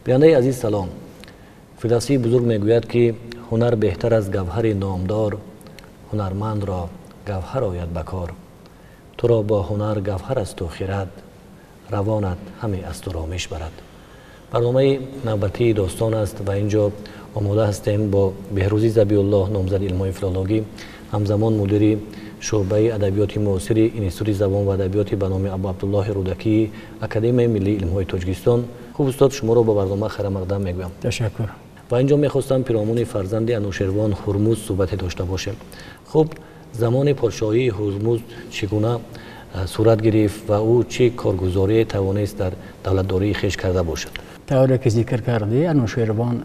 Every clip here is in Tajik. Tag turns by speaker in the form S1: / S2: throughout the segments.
S1: Бинандаи азиз, салом. Фирдавсии бузург мегӯяд, ки ҳунар беҳтар аз гавҳари номдор, ҳунармандро гавҳар ояд ба кор. Туро бо ҳунар гавҳар асту хирад, равонат ҳаме аз ту ромиш барад. Барномаи навбатии достон аст ва инҷо омода ҳастем бо Беҳрӯзӣ Забиуллоҳ, номзади илмҳои филологӣ, ҳамзамон мудири шӯъбаи адабиёти муосири Институти забон ва адабиёти ба номи Абу Абдуллоҳи Рӯдакии Академияи миллии илмҳои Тоҷикистон. Хуб, устод, шуморо ба барнома хайрамақдам мегӯям.
S2: Ташаккур.
S1: Ва инҷо мехостам пиромуни фарзанди Анӯшервон Ҳурмуз суҳбате дошта бошем. Хуб, замони подшоҳии Ҳурмуз чӣ гуна сурат гирифт ва ӯ чӣ коргузорие тавонист дар давлатдории хеш карда бошад?
S2: Тавре ки зикр кардӣ, Анӯшервон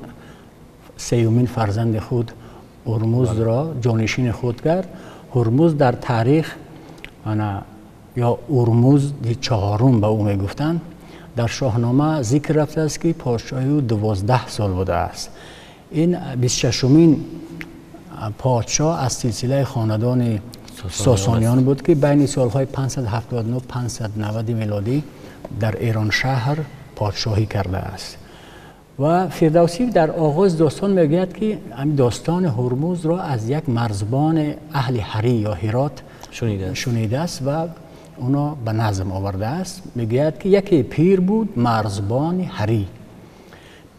S2: сеюмин фарзанди худ Ҳурмузро ҷонишини худ кард. Ҳурмуз дар таърих ё Урмузди чаҳорум ба ӯ мегуфтанд. Дар Шоҳнома зикр рафтааст, ки подшоҳии ӯ 12 сол будааст. Ин 26умин подшоҳ аз силсилаи хонадони Сосониён буд, ки байни солҳои 579 590 милодӣ дар Эроншаҳр подшоҳӣ кардааст. Ва Фирдавсӣ дар оғози достон мегӯяд, ки ҳамин достони Ҳурмузро аз як марзбони аҳли Ҳарӣ ё Ҳирот шунидааст ва ӯно ба назм овардааст. Мегӯяд, ки яке пир буд марзбони Ҳарӣ,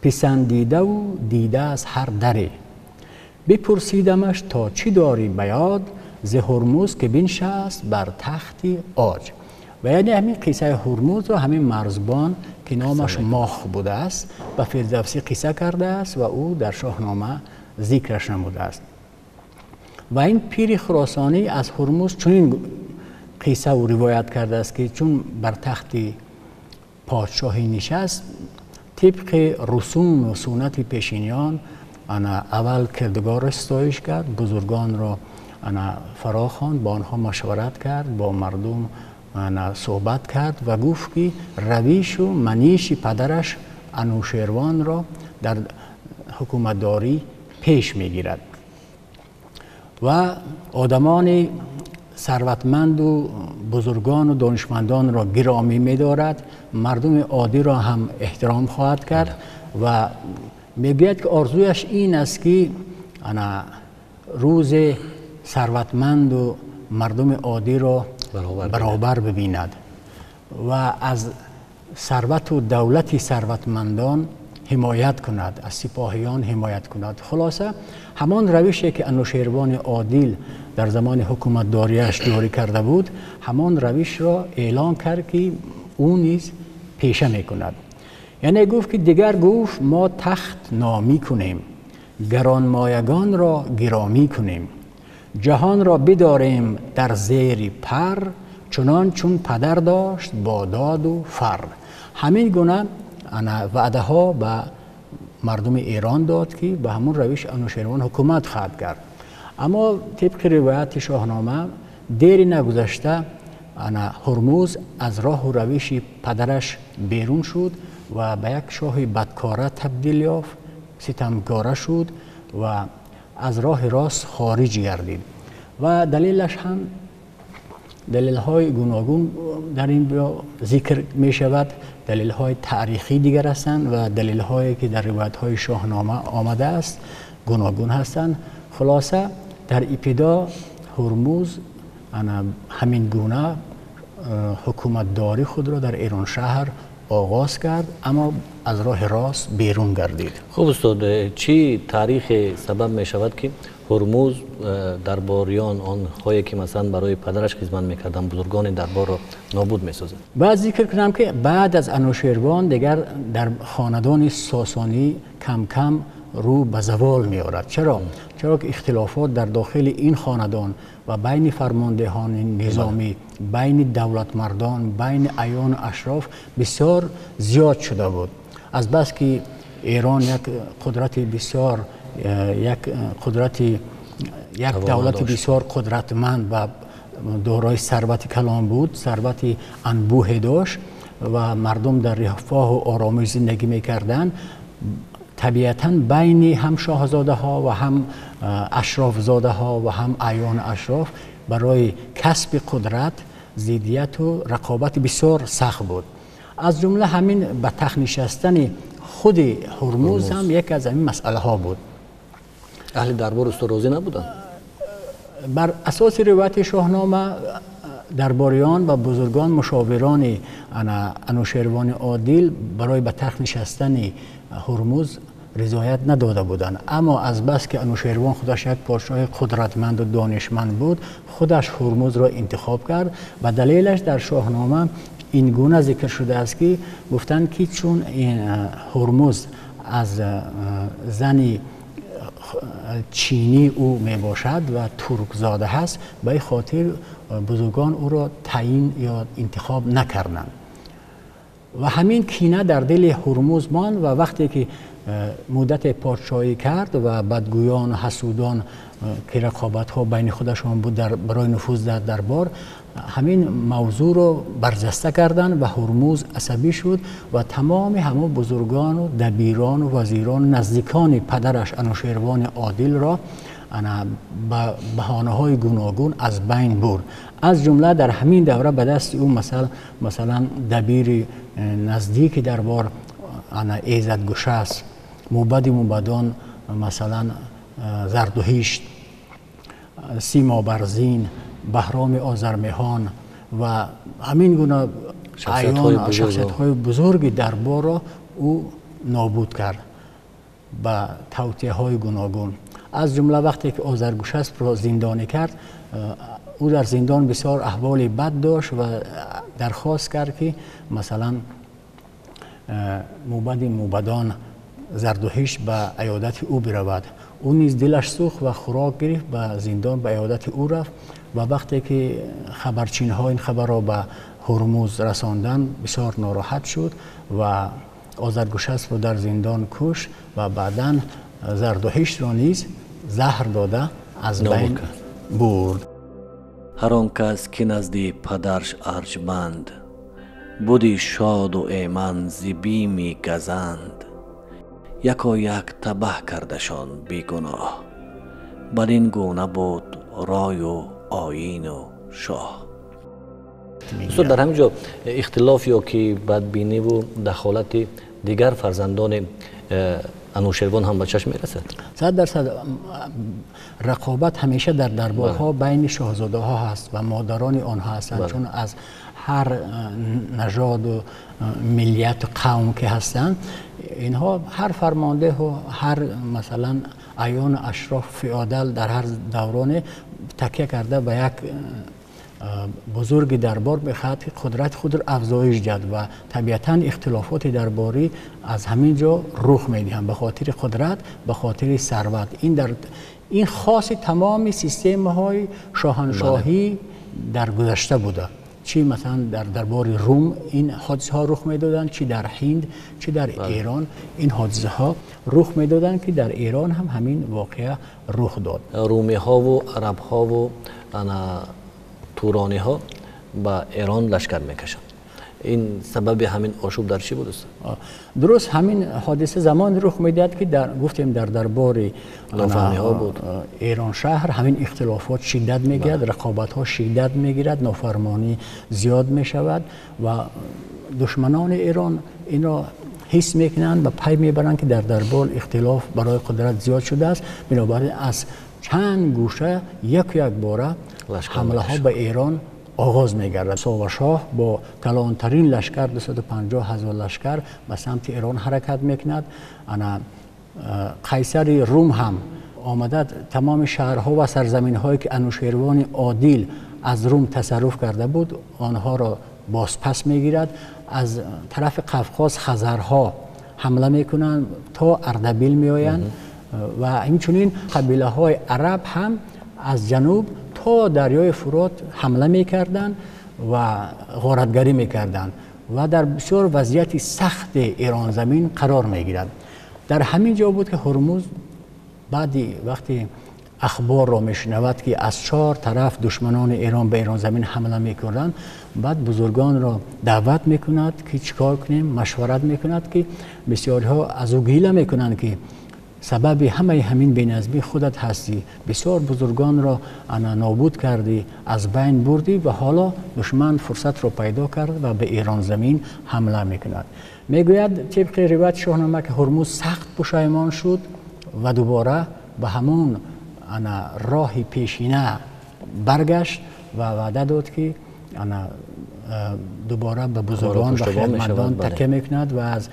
S2: писандидаву дида аз ҳар даре. Бипурсидамаш то чӣ дорӣ ба ёд, зи Ҳурмуз ки биншаст бар тахти оҷ. Ва яъне ҳамин қиссаи Ҳурмузро ҳамин марзбон, ки номаш Моҳ будааст, ба Фирдавсӣ қисса кардааст ва ӯ дар Шоҳнома зикраш намудааст. Ва ин пири хуросонӣ аз Ҳурмуз чунин қиссаву ривоят кардааст, ки чун бар тахти подшоҳӣ нишаст, тибқи русуму суннати пешиниён аввал кирдгорро ситоиш кард, бузургонро фаро хонд, бо онҳо машварат кард, бо мардум суҳбат кард ва гуфт, ки равишу маниши падараш Анӯшервонро дар ҳукуматдорӣ пеш мегирад ва одамони сарватманду бузургону донишмандонро гиромӣ медорад, мардуми оддиро ҳам эҳтиром хоҳад кард. Ва мегӯяд, ки орзуяш ин аст, ки рӯзе сарватманду мардуми оддиро баробар бибинад ва аз сарвату давлати сарватмандон ҳимоят кунад, аз сипоҳиён ҳимоят кунад. Хулоса, ҳамон равише ки Анӯшервони одил дар замони ҳукуматдориаш ҷорӣ карда буд, ҳамон равишро эълон кард, ки ӯ низ пеша мекунад. Яъне гуфт, ки дигар гуфт мо тахт номӣ кунем, гаронмоягонро гиромӣ кунем, ҷаҳонро бидорем дар зери пар, чунон чун падар дошт бо доду фар. Ҳамин гуна ваъдаҳо ба мардуми Эрон дод, ки ба ҳамон равиш Анӯшервон ҳукумат хоҳад кард. Аммо тибқи ривояти Шоҳнома, дери нагузашта Ҳурмуз аз роҳу равиши падараш берун шуд ва ба як шоҳи бадкора табдил ёфт, ситамкора шуд ва аз роҳи рост хориҷ гардид. Ва далелаш ҳам далелҳои гуногун дар ин зикр мешавад. Далелҳои таърихӣ дигар ҳастанд ва далелҳое ки дар ривоятҳои Шоҳнома омадааст гуногун ҳастанд. Хулоса, дар ибтидо Ҳурмуз ҳамин гуна ҳукуматдорӣ худро дар Эроншаҳр оғоз кард, аммо аз роҳи рост берун гардид.
S1: Хуб, устод, чӣ таърихе сабаб мешавад, ки Ҳурмуз дарбориён, онҳое ки масалан барои падараш хизмат мекарданд, бузургони дарборро нобуд месозад?
S2: Баъд зикр кунам, ки баъд аз Анӯшервон дигар дар хонадони Сосонӣ кам-кам рӯ ба завол меорад. Чаро? Чаро ки ихтилофот дар дохили ин хонадон ва байни фармондеҳони низомӣ, байни давлатмардон, байни аёну ашроф бисёр зиёд шуда буд. Аз бас ки Эрон як қудрати бисёр, як қудрати, як давлати бисёр қудратманд ва дорои сарвати калон буд, сарвати анбӯҳе дошт ва мардум дар рафоҳу оромиш зиндагӣ мекарданд, табиатан байни ҳам шоҳзодаҳо ва ҳам ашрофзодаҳо ва ҳам аёну ашроф барои касби қудрат зиддияту рақобати бисёр сахт буд. Аз ҷумла ҳамин ба тахт нишастани худи Ҳурмуз ҳам яке аз ҳамин масъалаҳо буд.
S1: Аҳли дарбор устод розӣ набуданд?
S2: Бар асоси ривояти Шоҳнома дарбориён ва бузургон, мушовирони Анӯшервони Одил барои ба тахт нишастани Ҳурмуз ризоят надода буданд. Аммо аз бас ки Анӯшервон худаш як подшоҳи қудратманд ва донишманд буд, худаш Ҳурмузро интихоб кард ва далелаш дар Шоҳнома ин гуна зикр шудааст, ки гуфтанд, ки чун Ҳурмуз аз зани чинӣ ӯ мебошад ва туркзода ҳаст, ба ин хотир бузургон ӯро таъйин ё интихоб накарданд. Ва ҳамин кина дар дили Ҳурмуз монд ва вақте ки муддате подшоҳӣ кард ва бадгӯён ва ҳасудон, ки рақобатҳо байни худашон буд барои нуфуз дар дарбор, ҳамин мавзӯъро барҷаста карданд ва Ҳурмуз асабӣ шуд ва тамоми ҳамон бузургон ва дабирон ва вазирон, наздикони падараш Анӯшервони Одилро ба баҳонаҳои гуногун аз байн бурд. Аз ҷумла дар ҳамин давра ба дасти ӯ масалан дабири наздики дарбор Эзадгушасп, мӯбади мӯбадон масалан Зардуҳишт, Симобарзин, Баҳроми Озармеҳон ва ҳамин гуна шахсиятҳои бузурги дарборро ӯ нобуд кард ба тавтиаҳои гуногун. Аз ҷумла вақте ки Озаргушаспро зиндонӣ кард, ӯ дар зиндон бисёр аҳволи бад дошт ва дархост кард, ки масалан мӯбади мӯбадон Зардуҳишт ба иёдати ӯ биравад. Ӯ низ дилаш сӯхт ва хӯрок гирифт, ба зиндон ба иёдати ӯ рафт ва вақте ки хабарчинҳо ин хабарро ба Ҳурмуз расонданд, бисёр нороҳат шуд ва Озаргушаспро дар зиндон кушт ва баъдан Зардуҳиштро низ заҳр дода аз байн бурд.
S1: Ҳар он кас ки назди падарш арҷманд буди, шоду эман зи бими газанд, якояк табаҳ кардашон бегуноҳ, бар ин гуна буд рою оину шоҳ. Устод, дар ҳамин ҷо ихтилоф ё ки бадбиниву дахолати дигар фарзандони Анӯшервон ҳам ба чашм мерасад?
S2: 100% рақобат ҳамеша дар дарборҳо байни шоҳзодаҳо ҳаст ва модарони онҳо ҳастанд, чун аз ҳар нажоду миллияту қавм ки ҳастанд, инҳо ҳар фармондеҳу ҳар масалан аёну ашроф, феодал дар ҳар давроне такя карда ба як бузурги дарбор мехоҳад, ки қудрати худро афзоиш диҳад ва табиатан ихтилофоти дарборӣ аз ҳамин ҷо рух медиҳанд, ба хотири қудрат, ба хотири сарват. Ин хоси тамоми системаҳои шоҳаншоҳӣ дар гузашта буда. Чӣ масалан дар дарбори Рум ин ҳодисаҳо рух медоданд, чӣ дар Ҳинд, чӣ дар Эрон ин ҳодисаҳо рух медоданд, ки дар Эрон ҳам ҳамин воқеа рух дод.
S1: Румиҳову арабҳову турониҳо ба Эрон лашкар мекашанд. Ин сабаби ҳамин ошӯб дар чӣ буд, устод?
S2: Дуруст, ҳамин ҳодиса замоне рух медиҳад, ки гуфтем дар дарбори
S1: нофаҳмиҳо буд.
S2: Эроншаҳр ҳамин ихтилофот шиддат мегирад, рақобатҳо шиддат мегирад, нофармонӣ зиёд мешавад ва душманони Эрон инро ҳис мекунанд ва пай мебаранд, ки дар дарбор ихтилоф барои қудрат зиёд шудааст. Бинобар ин аз чанд гӯша яку якбора ҳамлаҳо ба Эрон оғоз мегардад. Совашоҳ бо калонтарин лашкар, 250 ҳазор лашкар, ба самти Эрон ҳаракат мекунад. Қайсари Рум ҳам омада тамоми шаҳрҳо ва сарзаминҳое ки Анӯшервони Одил аз Рум тасарруф карда буд, онҳоро бозпас мегирад. Аз тарафи Қавқоз хазарҳо ҳамла мекунанд, то Ардабил меоянд ва инчунин қабилаҳои араб ҳам аз ҷануб то дарёи Фурот ҳамла мекарданд ва ғоратгарӣ мекарданд ва дар бисёр вазъияти сахти Эронзамин қарор мегирад. Дар ҳамин ҷо буд, ки Ҳурмуз баъди вақте ахборро мешунавад, ки аз чор тараф душманони Эрон ба Эронзамин ҳамла мекунанд, баъд бузургонро даъват мекунад, ки чӣ кор кунем, машварат мекунад, ки бисёриҳо аз ӯ гила мекунанд, ки Сабаби ҳамаи ҳамин беназмӣ худат ҳастӣ, бисёр бузургонро ана нобуд кардӣ, аз байн бурдӣ ва ҳоло душман фурсатро пайдо кард ва ба Эрон замин ҳамла мекунад. Мегӯяд тибқи ривоят Шоҳнома ки Ҳурмуз сахт пушаймон шуд ва дубора ба ҳамон ана роҳи пешина баргашт ва ваъда дод ки ана дубора ба бузургон ва хирадмандон такя мекунад ва аз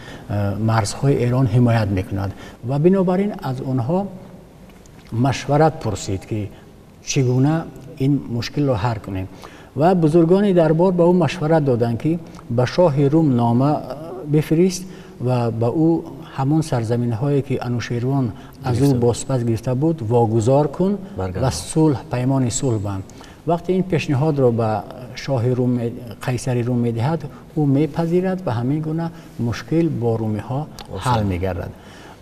S2: марзҳои Эрон ҳимоят мекунад. Ва бинобар ин аз онҳо машварат пурсид ки чӣ гуна ин мушкилро ҳал кунем. Ва бузургони дарбор ба ӯ машварат доданд ки ба шоҳи Рум нома бифирист ва ба ӯ ҳамон сарзаминҳое ки Анӯшервон аз ӯ бозпас гирифта буд вогузор кун ва сулҳ, паймони сулҳ банд. Вақте ин пешниҳодро ба шоҳи Рум, қайсари Рум медиҳад, ӯ мепазирад ва ҳамин гуна мушкил бо румиҳо ҳал мегардад.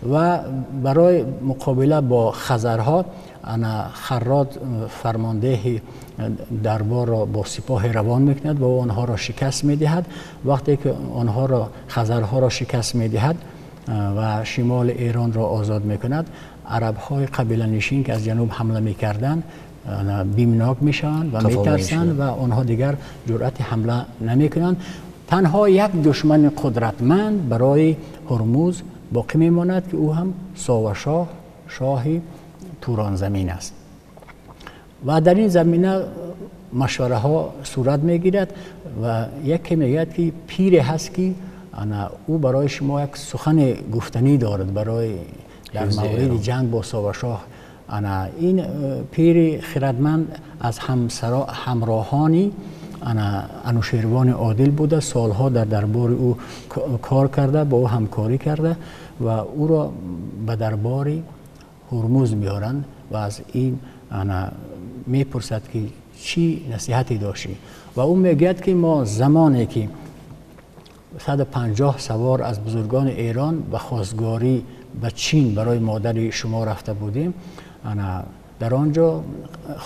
S2: Ва барои муқобила бо хазарҳо ана Харрод фармондеҳи дарборро бо сипоҳи равон мекунад ва онҳоро шикаст медиҳад. Вақте ки онҳоро хазарҳоро шикаст медиҳад ва шимоли Эронро озод мекунад, арабҳои қабиланишин ки аз ҷануб ҳамла мекарданд бимнок мешаванд ва метарсанд ва онҳо дигар ҷуръати ҳамла намекунанд. Танҳо як душмани қудратманд барои Ҳурмуз боқӣ мемонад ки ӯ ҳам Совашоҳ, шоҳи Туронзамин аст. Ва дар ин замина машвараҳо сурат мегирад ва яке мегӯяд ки пире ҳаст ки ана ӯ барои шумо як сухани гуфтанӣ дорад барои дар мавриди ҷанг бо Совашоҳ. Ана ин пири хирадманд аз ҳамроҳони ана Анӯшервони Одил буда, солҳо дар дарбори ӯ кор карда, бо ӯ ҳамкорӣ карда ва ӯро ба дарбори Ҳурмуз меоранд ва аз ин ана мепурсад ки чӣ насиҳате доштӣ. Ва ӯ мегӯяд ки мо замоне ки 150 савор аз бузургони Эрон ба хостгорӣ ба Чин барои модари шумо рафта будем, ана дар он ҷо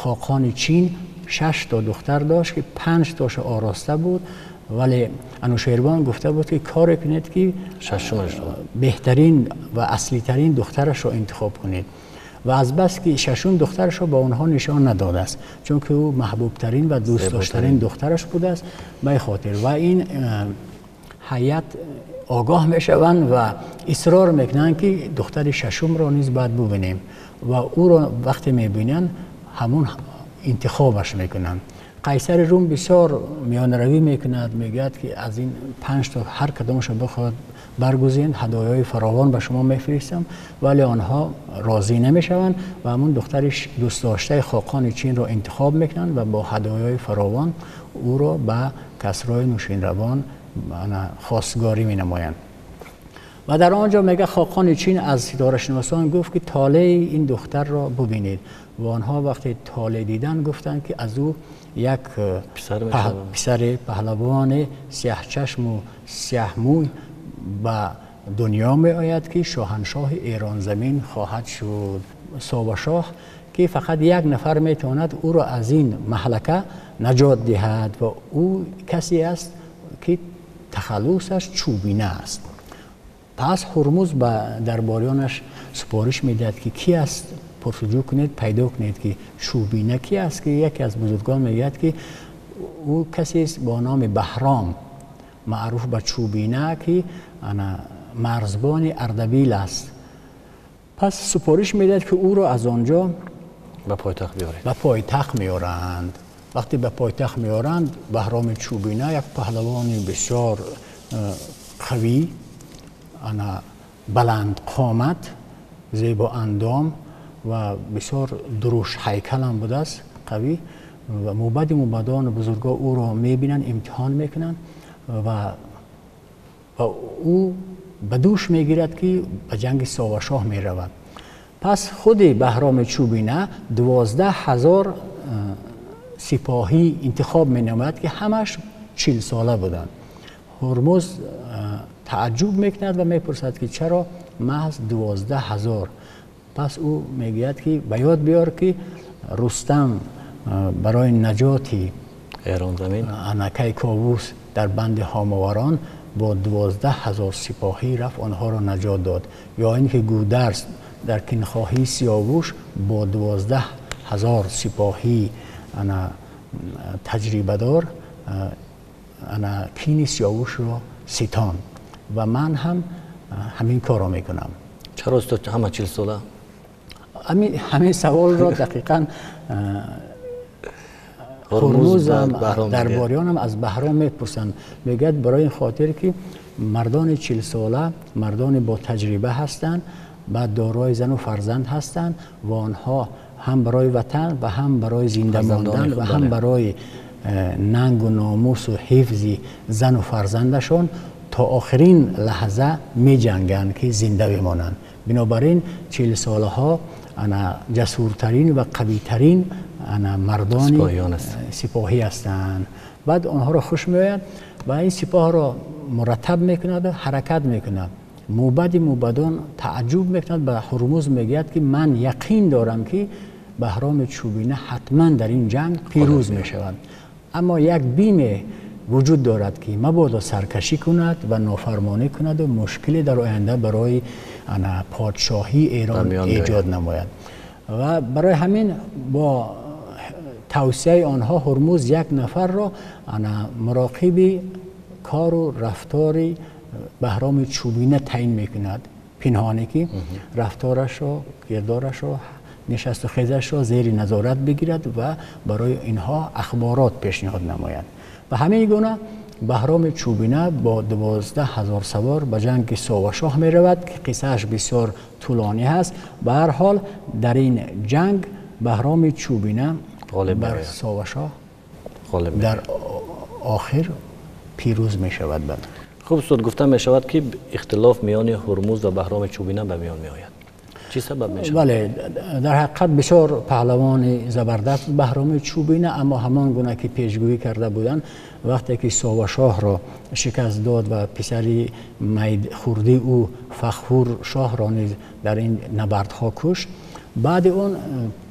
S2: хоқони Чин 6 та духтар дошт ки 5 таша ороста буд, вале Анӯшервон гуфта буд ки коре кунед ки беҳтарин ва аслитарин духтарашро интихоб кунед. Ва аз бас ки шашум духтарашро ба онҳо нишон надодааст, чунки ӯ маҳбубтарин ва дӯстдоштарин духтараш будааст, ба хотир ва ин ҳайат огоҳ мешаванд ва исрор мекунанд ки духтари шашумро низ бояд бубинем. Ва ӯро вақте мебинанд ҳамон интихобаш мекунанд. Қайсари Рум бисёр миёнаравӣ мекунад, мегӯяд ки аз ин 5 то ҳар кадомашро бихоҳад баргузин, ҳадоёи фаровон ба шумо мефиристам, вале онҳо розӣ намешаванд ва ҳамон духтари дӯстдоштаи хоқони Чинро интихоб мекунанд ва бо ҳадоёи фаровон ӯро ба касрои Нӯшинравон хостгорӣ менамоянд. Ва дар он ҷо мегӯяд хоқони Чин аз ситорашиносон гуфт ки толеи ин духтарро бубинед. Ва онҳо вақте толе дидан гуфтанд ки аз ӯ як писари паҳлавони сиёҳчашму сиёҳмӯй ба дунё меояд ки шоҳаншоҳи Эронзамин хоҳад шуд. Совашоҳ ки фақат як нафар метавонад ӯро аз ин маҳлака наҷот диҳад ва ӯ касе аст ки тахаллусаш Чӯбина аст. Пас Ҳурмуз ба дарбориёнаш супориш медиҳад ки ки аст, пурсуҷӯ кунед, пайдо кунед ки Чӯбина ки аст, ки яке аз бузургон мегӯяд ки ӯ касест бо номи Баҳром, маъруф ба Чӯбина, ки ана марзбони Ардабил аст. Пас супориш медиҳад ки ӯро аз он ҷо
S1: ба пойтахт биёред.
S2: Ба пойтахт меоранд. Вақте ба пойтахт меоранд, Баҳроми Чӯбина як паҳлавони бисёр қавӣ, ана баландқомат, зебоандом ва бисёр дуруш ҳайкалам будааст, қавӣ. Ва мӯбади мӯбадону бузургҳо ӯро мебинанд, имтиҳон мекунанд ва ӯ ба дӯш мегирад ки ба ҷанги Совашоҳ меравад. Пас худи Баҳроми Чӯбина 12 000 сипоҳӣ интихоб менамояд ки ҳамаш 40 сола буданд. Ҳурмуз тааҷҷуб мекунад ва мепурсад ки чаро маҳз 12 000. Пас ӯ мегӯяд ки ба ёд биёр ки Рустам барои наҷоти
S1: Эронзамин
S2: ана Кайковус дар банди ҳомоварон бо 12 000 сипоҳӣ рафт, онҳоро наҷот дод. Ё ин ки Гударз Дар кинхоҳии Сиёвуш бо 12,000 сипоҳии ана таҷрибадор ана кини Сиёвушро ситон ва ман ҳам ҳамин корро мекунам.
S1: Чаро устод ҳама 40 сола?
S2: Ҳамин саволро дақиқан Ҳурмузам дарбориёнам аз Баҳром мепурсанд. Мегӯяд барои ин хотир ки мардони 40 сола мардони бо таҷриба ҳастанд, баъд дорои зану фарзанд ҳастанд ва онҳо ҳам барои ватан ва ҳам барои зинда мондан ва ҳам барои нангу номусу ҳифзи зану фарзандашон то охирин лаҳза меҷанганд ки зинда бимонанд. Бинобар ин 40 солаҳо ана ҷасуртарин ва қавитарин ана мардони сипоҳӣ ҳастанд. Баъд онҳоро хуш меояд ва ин сипоҳро мураттаб мекунад ва ҳаракат мекунад. Мӯбади мӯбадон таъҷуб мекунад, ба Ҳурмуз мегӯяд ки ман яқин дорам ки Баҳроми Чӯбина ҳатман дар ин ҷанг пирӯз мешавад. Аммо як биме вуҷуд дорад ки мабодо саркашӣ кунад ва нофармонӣ кунад ва мушкиле дар оянда барои ана подшоҳии Эрон эҷод намояд. Ва барои ҳамин бо тавсияи онҳо Ҳурмуз як нафарро ана муроқиби кору рафтори Баҳроми Чӯбина таъин мекунад, пинҳоне ки рафторашро, кирдорашро, нишасту хезашро зери назорат бигирад ва барои инҳо ахборот пешниҳод намояд. Ба ҳамин гуна Баҳроми Чӯбина бо 12,000 савор ба ҷанги Совашоҳ меравад ки қиссааш бисёр тӯлонӣ ҳаст. Ба ҳар ҳол дар ин ҷанг Баҳроми Чӯбина бар Совашоҳ дар охир пирӯз мешавад.
S1: Хуб устод, гуфта мешавад ки ихтилоф миёни Ҳурмуз ва Баҳроми Чӯбина ба миён меояд. Чӣ сабаб мешавад?
S2: Бале, дар ҳақиқат бисёр паҳлавони забардаст Баҳроми Чӯбина, аммо ҳамон гуна ки пешгӯӣ карда буданд, вақте ки Совашоҳро шикаст дод ва писари хурдии ӯ Фахфур шоҳро низ дар ин набардҳо кушт, баъди он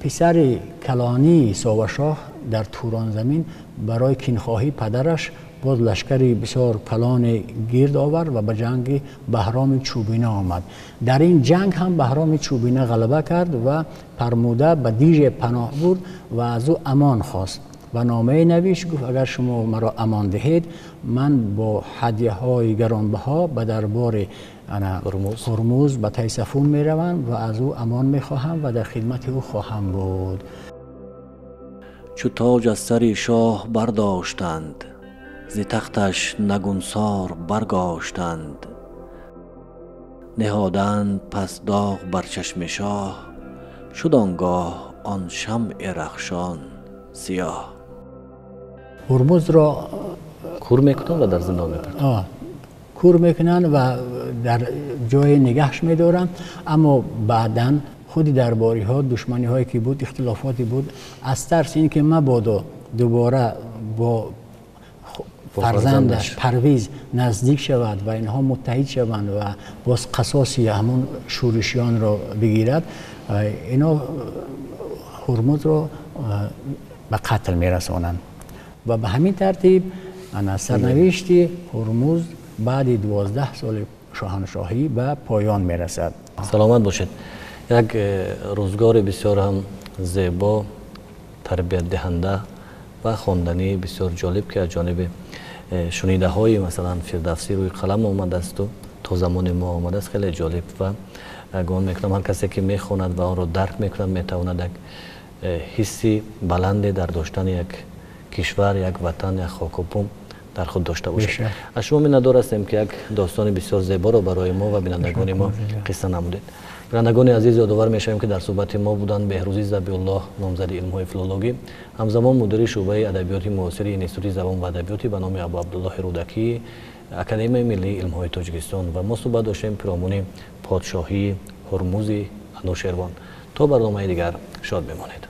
S2: писари калонии Совашоҳ дар Туронзамин барои кинхоҳии падараш боз лашкари бисёр калоне гирд овард ва ба ҷанги Баҳроми Чӯбина омад. Дар ин ҷанг ҳам Баҳроми Чӯбина ғалаба кард ва Пармуда ба диже паноҳ бурд ва аз ӯ амон хост ва номае навишт, гуфт агар шумо маро амон диҳед, ман бо ҳадияҳои гаронбаҳо ба дарбори Ҳурмуз ба Тайсафун меравам ва аз ӯ амон мехоҳам ва дар хидмати ӯ хоҳам буд.
S1: Чу тоҷ аз сари шоҳ бардоштанд, зи тахташ нагунсор баргоштанд, ниҳоданд пас доғ бар чашми шоҳ, шуд он гоҳ он шамъи рахшон сиёҳ.
S2: Ҳурмузро
S1: кур мекунанд ва дар зиндон мепартанд.
S2: Кур мекунанд ва дар ҷое нигаҳш медоранд, аммо баъдан худи дарбориҳо душманиҳое ки буд, ихтилофоте буд, аз тарси ин ки мабодо дубора бо фарзандаш Парвиз наздик шавад ва инҳо муттаҳид шаванд ва боз қасоси ҳамон шӯришиёнро бигирад, ино Ҳурмузро ба қатл мерасонанд. Ва ба ҳамин тартиб ана сарнавишти Ҳурмуз баъди 12 соли шоҳаншоҳӣ ба поён мерасад.
S1: Саломат бошед. Як рӯзгори бисёр ҳам зебо, тарбиятдиҳанда ва хондании бисёр ҷолиб ки аз ҷониби шунидаҳои масалан Фирдавсӣ рӯи қалам омадасту то замони мо омадааст, хеле ҷолиб ва гумон мекунам ҳар касе ки мехонад ва онро дарк мекунад метавонад як ҳисси баланде дар доштани як кишвар, як ватан, як хоку бум дар худ дошта бошад. Аз шумо миннатдор ҳастем ки як достони бисёр зеборо барои мо ва бинандагони мо қисса намудед. Бинандагони азиз, ёдовар мешавем ки дар суҳбати мо буданд Беҳрӯзӣ Забиуллоҳ, номзади илмҳои филологӣ, ҳамзамон мудири шӯъбаи адабиёти муосири Институти забон ва адабиёти ба номи Абуабдуллоҳи Рӯдакӣ, Академияи миллии илмҳои Тоҷикистон, ва мо суҳбат доштем пиромуни подшоҳии Ҳурмузи Анӯшервон. То барномаи дигар шод бимонед.